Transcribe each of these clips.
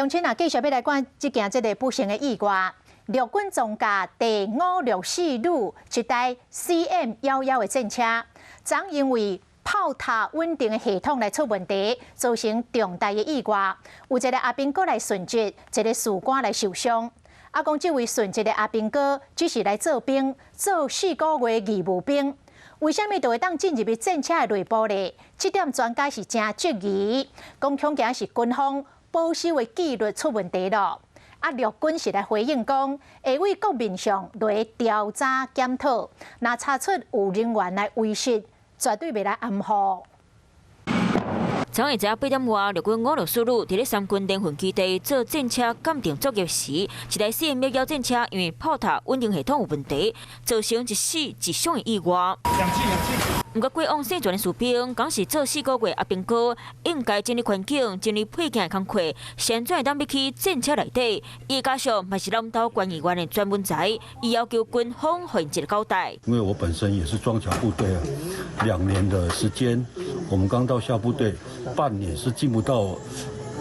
鄉親啊，繼續欲來關注這件這个不幸的意外。陸軍裝甲第564旅一台 CM11的戰車，昨因為炮塔穩定的系統來出問題，造成重大的意外。有一个阿兵哥來殉職，一个士官來受傷。啊，講這位殉職的阿兵哥只是來做兵，做4個月義務兵。為啥物就會當進入去戰車的內部咧？這點專家是真質疑，講恐驚是軍方保守的紀律出問題咯。啊，陸軍是來回應講，會為各面向來調查檢討，若查出有人員來違失，絕對袂來含糊。昨下晝8點外，陸軍564旅佇咧三軍聯訓基地做戰車鑑定作業時，一台 CM11戰車因為炮塔穩定系統有問題，造成一死一傷的意外。毋過過往生存的士兵，敢是做4個月阿兵哥，應該整理環境、整理配件的工課，怎會當欲去戰車內底？伊家屬嘛是南投縣議員的專門才，伊要求軍方予𪜶一個交代。因為我本身也是裝甲部隊啊，2年的時間，我們剛到下部隊，半年是進不到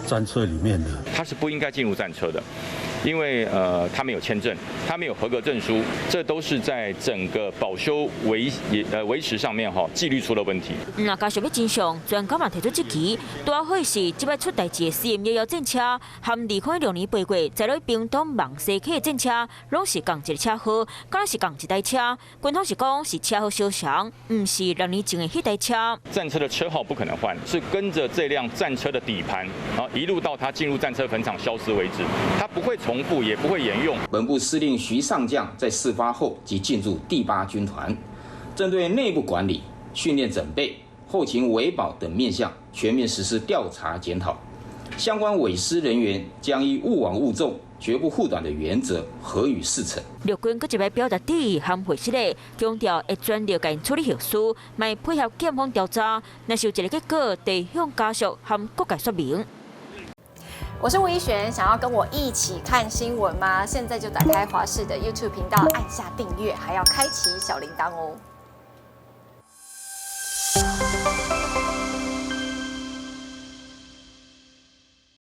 戰車裡面的。他是不應該進入戰車的。因為他沒有簽證，他沒有合格證書，這都是在整個保修維持上面哈紀律出了問題。若家屬欲真相，專家嘛提出質疑，拄好是這擺出代誌的 CM11戰車，和2016年8月載來屏東望西溪的戰車，攏是仝一个車號，敢若是仝一台車。軍方是講是車號相像，毋是6年前的彼台車。戰車的車號不可能換，是跟着這輛戰車的底盤，然後一路到它進入戰車墳場消失為止，它不會重複，也不會沿用。本部司令徐上將在事發後即進駐第八軍團，針對內部管理、訓練準備、後勤維保等面向全面實施調查檢討，相關違失人員將依勿枉勿縱、絕不護短的原則，核予示懲。陸軍閣一擺表達致意和會失的，強調會全力共𪜶處理後事，嘛會配合檢方調查，若是有一個結果，得向家屬和各界說明。我是吳怡璇，想要跟我一起看新聞嗎？現在就打開華視的 YouTube 頻道，按下訂閱，還要開啟小鈴鐺哦。